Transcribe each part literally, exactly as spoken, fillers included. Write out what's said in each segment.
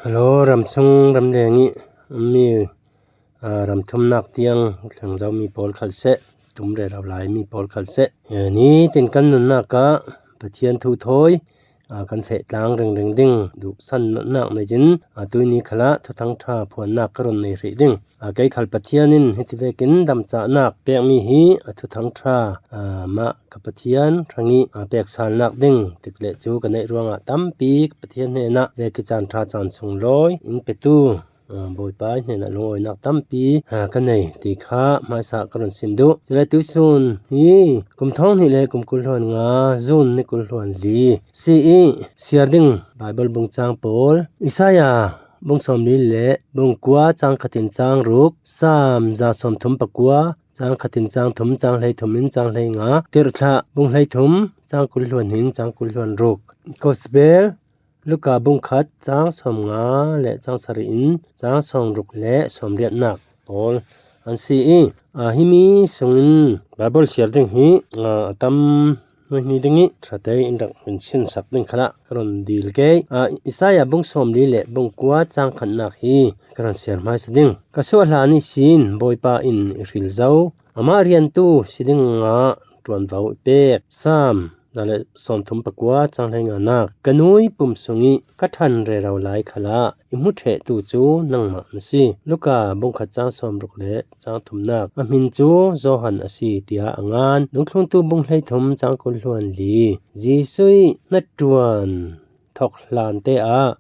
Hello, ramchung ramleng ih mi, aa, ramthumnak tiang thleng zomi pawl khal seh, tum rero lai mi pawl khal seh, nitin kan nunnak ah Pathian thu thawi, aa, kan feh tlang ringring ding duhsan notnak nei-in, aa, tuihni khalah Thuthang Ṭha phuannak ka run nei hrih ding. Aa, kei khal Pathian in hiti vekin damcahnak pekmi hi a Thuthang Ṭha, aa, mah ka Pathian hrangih, aa, peksalnak ding tik leh cu ka neih ruangah tampi ka Pathian hnenah veki caan ṭha caan sunglawi in petu, aa, Bawipa hnenah lungawinak tampi, aa, ka nei ti kha hmaisa ka run sim duh. Cule tuihsun hi kum thawng hnih le kum kul hluan nga June ni kul hluan li si ih siar ding Baibal bungcang pawl Isaiah bung sawmli le bung kua cang khatin cang ruk, Saam za sawmthum pakua cang khatin cang thum, cang hleithum in cang hleinga, Tirhthlah bung hleithum cang kul hluan hnih in cang kul hluan ruk, Gospel Luka bung khat cang sawmnga le cang sarih in cang sawmruk le sawmriatnak pawl an si ih, aa, himi sungin Baibal siar ding hi, aa, a tam nuihni ding ih ṭhatei in rak in sinsak ding khalah ka run dil kei. Aa, Isaiah bung sawmli le bung kua cang khatnak hi ka run siar hmaisa ding. Ka suah hlan ihsin Bawipa in i hril zo, amah riantu si dingah ṭuanvo i pek. Saam za le sawmthum pakua cang hleinganak, ka nui pum sungih ka ṭhan rero lai khalah i hmu ṭhehtu cu nangmah na si. Luka bung khat cang sawmruk le cang thumnak, a hmin cu Johan a si, tiah a ngan. Dungthluntu bung hleithum cang kul hluan li, Jesuh ih hnaṭuan thok hlante ah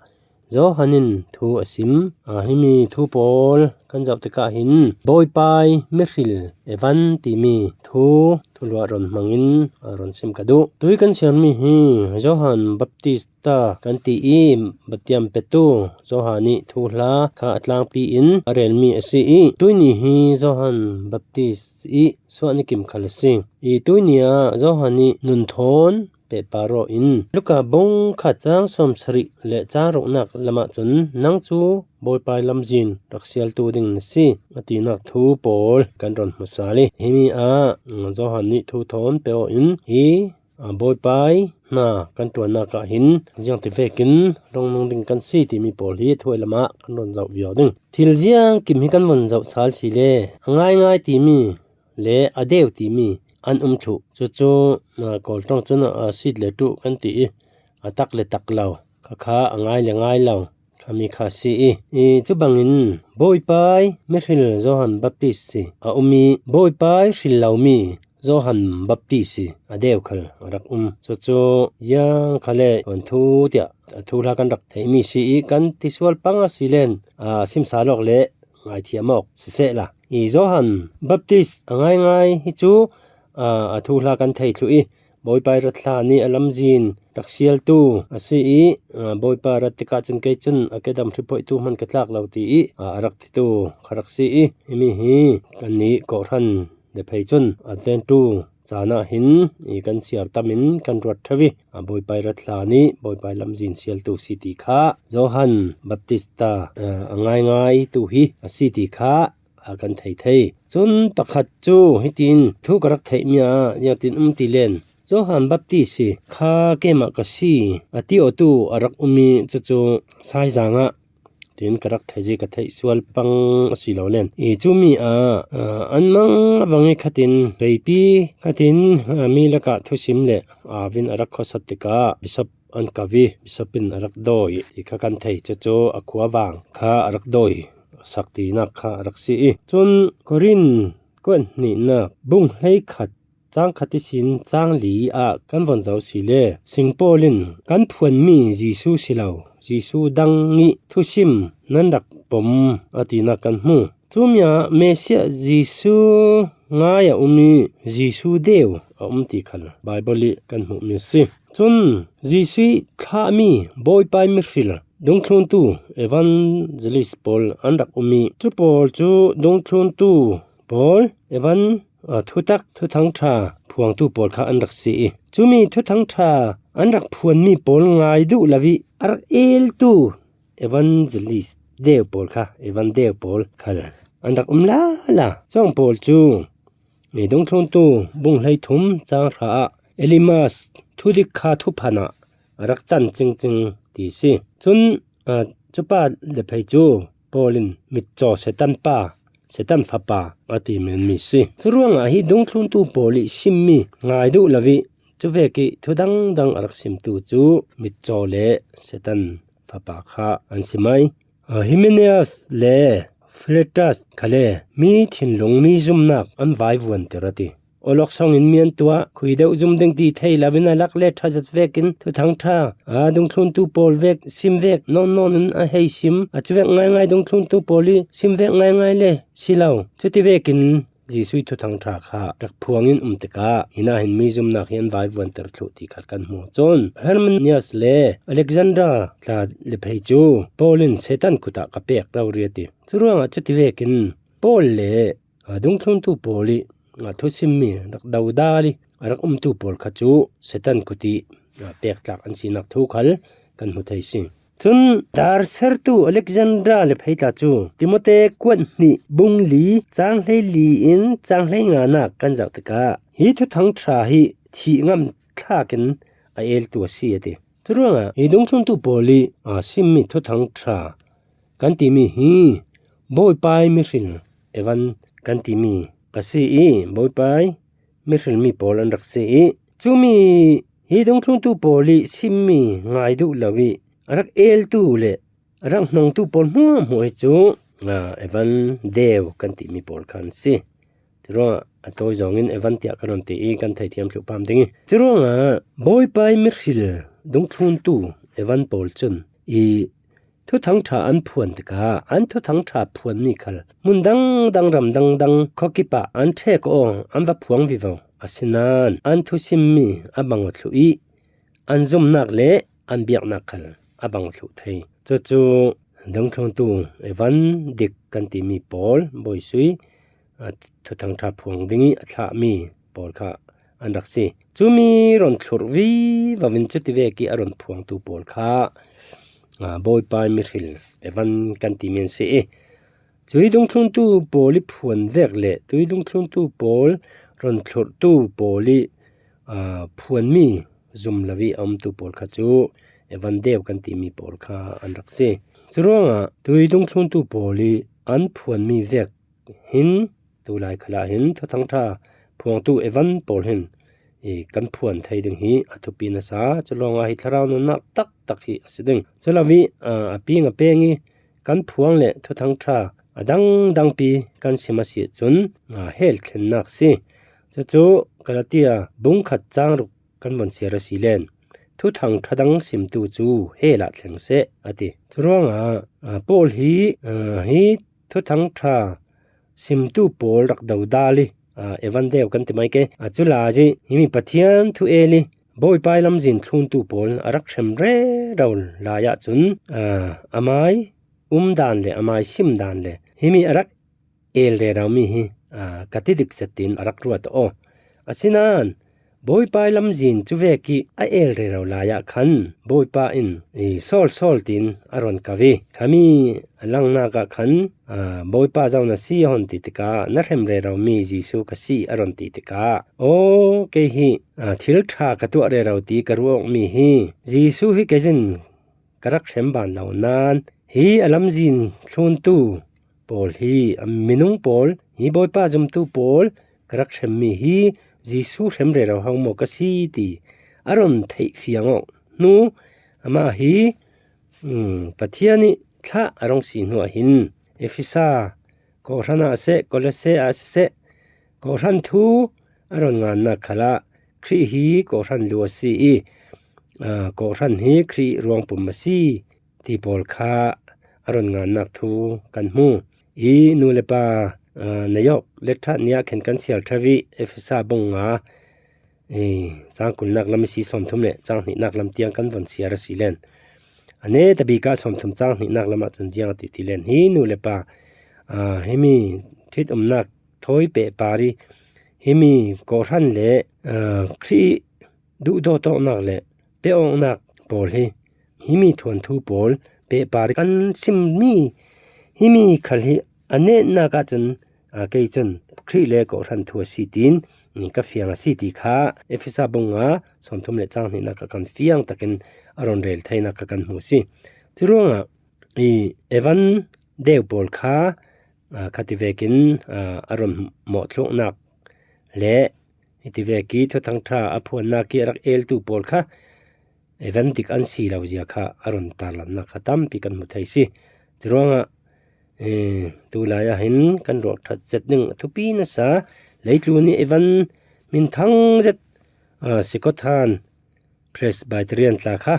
Johan in thu a sim. Aa, himi thu pawl kan zoh tikah hin Bawipa ih mihril Evan timi thu thuluah run hmangin, aa, run sim ka duh. Tui kan siarmi hi Johan Baptist ta kan ti ih batiam petu Johan ih thuhla kha a tlangpi in a relmi a si ih, tuihni hi Johan Baptist ih suahni kim khal a si. Ih tuihni ah Johan ih nun thawn pehpar aw in, Luka bung khat cang sawmsarih le cang ruknak lamah cun nang cu Bawipa ih lamzin rak sialtu ding na si, a tinak thu pawl kan run hmu sal ih, himi ah Johan nih thu thawn pe aw in hi, aa, Bawipa ih hna kan ṭuannak ah hin ziangti vekin rung nung ding kan si timi pawl hi a thuai lamah kan run zoh viau ding. Thil ziangkim hi kan vun zoh sal si le a ngaingai timi le a deu timi an um thluh. Cucu, aa, Kawl ṭawng cun a sit le ṭuh kan ti ih a tak le tak lo, khakha a ngai le ngai lo, khami kha si ih, ih, cu bangin Bawipa ih mihril Johan Baptist si a um ih, Bawipa ih hril lomi Johan Baptist si a deu khal a rak um. Cucu ziang khal le thuan thu tiah a thuhla kan rak theihmi si ih kan ti sual pang a si len, aa, simsal awk le ngaithiam awk sisehla, ih Johan Baptist a ngaingai hi cu, aa, a thuhla kan thei thluh ih, Bawipa ih rat hlan ih a lamzin rak sialtu a si ih, aa, Bawipa rat tikah cun kei cun a kedam hriphoihtu hman ka tlak lo ti ih, aa, a rak titu kha rak si ih, himi hi kannih kawhhran le phei cun Adventu caan ah hin i kan siar tam in kan ruat ṭheu ih, a Bawipa ih rat hlan ih Bawipa ih lamzin sialtu si ti kha Johan Baptista, aa, a ngaingaitu hi a si ti kha a kan thei thei. Cun pakhat cu hitin thu ka rak theihmi ah ziangtin um ti len, Johan Baptist hi kha keimah ka si a ti awtu a rak um ih cucu Saizang ah tin ka rak thei zi ka theih sual pang a si lo len. I cumi ah, aa, an mang a bang ih khatin veipi khatin, aa, mi lakah thusim le aavin a rak khuasat tikah bishop an kau ih bishop in a rak dawi ti kha kan thei. Cucu a khuavang kha a rak dawi sak tinak kha a rak si ih. Cun Korin kuat hnihnak bung hleikhat cang khat ihsin cang li ah kan von zo si le, Singpawl in kan phuanmi Jesuh si lo, Jesuh dang ih thusim nan rak pom a tinak kan hmu. Cumi ah Messiah Jesuh ngai a um ih Jesuh deu a um ti khal Baibal ih kan hmuhmi a si. Cun Jesuh ih thlahmi Bawipa ih mihril dungthluntu evangelist pawl an rak um ih, cu pawl cu dungthluntu pawl, evan-, aa, thutak, thuthang ṭha phuangtu pawl kha an rak si ih, cumi thuthang ṭha an rak phuanmi pawl ngai duh lo ih a rak eltu evangelist deu pawl kha, evan deu pawl khal an rak um lala. Cuang pawl cu i dungthluntu bung hleithum cang hra ah Elimas thudik kha thuphan ah a rak can cingcing ti si. Cun, aa, Cupa le phei cu Paul in mitcaw Satan pa, Satan fapa a timi an mi si. Curuangah hi dungthluntu pawl ih simmi ngai duh lo ih cuvek ih thu dangdang a rak simtu cu mitcaw le Satan fapa kha an si mai. Hymenaeus le Philetus khal le mi thinlung, mi zumnak an vaivuanter a ti. Awlawk sawngin mi an tuah, khui deuh zum ding ti thei lo in a lak le ṭha zet vekin Thuthang ṭha, aa, dungthluntu pawl vek, sim vek nawn nawn in a hei sim, a cuvek ngaingai dungthluntu pawl ih sim vek ngaingai le si lo. Cuti vekin Jesuh ih Thuthang ṭha kha rak phuang in um tikah, hinah hin mi zumnak hi an vaivuanter thluh ti kha kan hmu. Cun Hymenaeus le Alexander tla le phei cu Paul in Satan kut ah ka pek rori a ti. Curuangah cuti vekin Paul le, aa, dungthluntu pawl ih, aa, thusimmi rak dodal ih a rak umtu pawl kha cu Satan kut ih, aa, pektlak an sinak thu khal kan hmu thei si. Cun dar sertu Alexander le phei tla cu Timote kuat hnih bung li cang hlei li in cang hlei nganak kan zoh tikah hi Thuthang ṭha hi thih ngam thlak in a eltu a si a ti. Curuangah hi dungthluntu pawl ih, aa, simmi Thuthang ṭha kan timi hi Bawipa ih mihril Evan kan timi a si ih, Bawipa ih mihrilmi pawl an rak si ih, cumi hi dungthluntu pawl ih simmi ngai duh lo ih a rak eltu le a rak hnongtu pawl hmuahhmuah hi cu, aa, Evan deu kan timi pawl kha an si. Curuangah a tawi zawngin Evan tiah kan run ti ih kan theithiam thluh pam ding ih, curuangah Bawipa ih mihril dungthluntu Evan pawl cun i Thuthang ṭha an phuan tikah an Thuthang ṭha phuanmi khal hmun dangdang, ram dangdang, khuakip ah an ṭhek aw, an va phuang vivo. Asinain an thusimmi a bang aw thluh ih an zumnak le an biaknak khal a bang aw thluh thei. Cucu dungthluntu Evan dik kan timi pawl bawisui, aa, Thuthang ṭha phuang ding ih a thlahmi pawl kha an rak si. Cumi run thlurh vivo in cuti vek ih a run phuangtu pawl kha, aa, Bawipa ih mihril Evan kan timi an si ih, cui dungthluntu pawl ih phuan vek le tui dungthluntu pawl run thlurhtu pawl ih, aa, phuanmi zum lo ih a umtu pawl kha cu Evan deu kan timi pawl kha an rak si. Curuangah tui dungthluntu pawl ih an phuanmi vek hin tulai khalah hin Thuthang ṭha phuangtu Evan pawl hin i kan phuan thei ding hi a thupi nasa. Culawngah hi thlarau nunnak taktak hi a si ding. Culo ih, aa, a ping a peng ih kan phuang le Thuthang ṭha a dangdangpi kan sim a si ahcun, aa, hel thlennak si. Cucu Galatia bung khat cang ruk kan von siar a si len, Thuthang ṭha dang simtu cu hel ah thleng seh, a ti. Curuangah, aa, Paul hi, aa, hi Thuthang ṭha simtu pawl rak dodal ih, aa, Evan deu kan ti mai ke, aa, cu lai ih himi Pathian thu el ih Bawipa ih lamzin thluntu pawl a rak hrem rero lai ahcun, aa, amai umdan le amai simdan le himi a rak el reromi hi, aa, ka ti dik zet tiin a rak ruat aw. Asinain Bawipa ih lamzin cuvek ih a el rero lai ah khan Bawipa in i sawl sawl tiin a run ko ih, khami a langnak ah khan, aa, Bawipa zo na si a hun ti tikah, na hrem reromi Jesuh ka si a run ti tikah, aw, kei hi, aa, thil ṭha ka tuah rero ti ka ruahmi hi Jesuh hi kei zin ka rak hrem ban lo nain, hi a lamzin thluntu pawl hi, a minung pawl hi, Bawipa zumtu pawl ka rak hremmi hi Jesuh hrem rero ho maw ka si ti a run theih fiang awk hnu, amah hi, um, Pathian ih thlah a rung si hnu ah hin Efesa kawhhran ah a seh, Kolose ah a siseh, kawhhran thu a run ngannak khalah Khrih hi kawhhran lu a si ih, aa, kawhhran hi Khrih ruangpum a si ti pawl kha a run ngannak thu kan hmu. I nu le pa, aa, na yawk le ṭhat ni ah khin kan siar ṭheu ih Efesa bung nga, i, cang kulnak lam ih si sawmthum le cang hnihnak lam tiang kan von siar a si len, a neta bik ah sawmthum cang hnihnak lam ah cun ziang a ti ti len, hi nu le pa, aa, himi ṭhitumnak thawi pehpar ih himi kawhhran le, aa, Khrih duhdawt awknak le pe awknak pawl hi, himi thuanthu pawl pehpar ih kan simmi himi khal hi a netnak ahcun, aa, kei cun Khrih le kawhhran thu a si tiin ka fiang a si ti kha Efesa bung nga sawmthum le cang hnihnak ah kan fiang takin a run rel theinak kha kan hmu si. Curuangah I Evan deu pawl kha, a, khati vekin, a, a rawn mawhthluknak le hiti veki thuthang ṭha a phuannak i a rak eltu pawl kha Evan dik an si lo zia kha a rawn tarlannak kha tampi kan hmu thei si. Churuangah, e, tulai ah hin kan ruah ṭhat zet ding a thupi nasa, leitlun i Evan minthang zet, a, Sikothan Presbyterian tla kha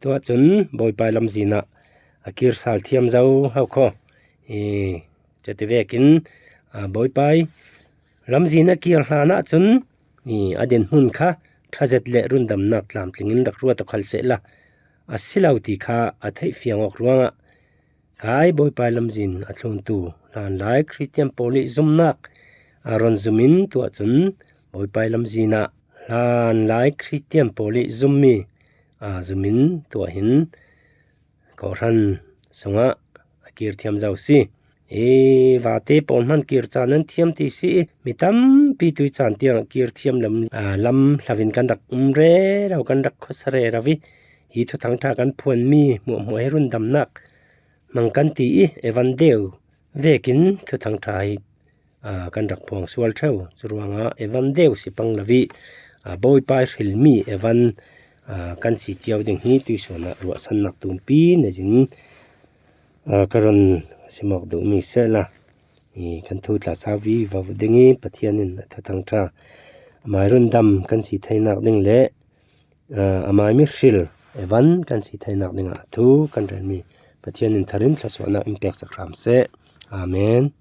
tuah chun Bawipai lamzinah a kir sal thiam zo hau khaw. I, chuti vekin, a, Bawipai lamzin a kir hlanah chun, i, a dinhmun kha ṭha zet leh rundamnak tlamtlingin rak ruat a khal sehla, a si lo ti kha a theih fiang awk ruangah, kai Bawipai lamzin a thluntu hlanlai Khristian pawl i zumnak a rawn zumin tuah chun Bawipai lamzinah hlanlai Khristian pawl i zummi a zumin tuah hin kawhhran sungah a kir thiam zo si. I, vate pawl hman kir chan an thiam ti si i, mi tampi tui chan tiang a kir thiam lam, a, lam hlavin kan rak um rero, kan rak khawsa rero i, hi thuthang ṭha kan phuanmi hmuahhmuah hi rundamnak hmang kan ti i, Evan deu vekin thuthang ṭha hi, a, kan rak phuang sual ṭheu. Churuangah Evan deu si pang lo i, a, Bawipai hrilmi Evan, a, kan si chiau ding hi tuisawnah ruahsannak tumpi neiin, a, ka rawn sim awk duh mi sehla, i, kan thu tla sau vivo ding i, Pathianin a thuthang ṭha amai rundam kan si theinak ding le, a, amai mi hril Evan kan si theinak dingah thu kan rel mi Pathianin tharin thluasuahnak in pek sak hram seh. Amen.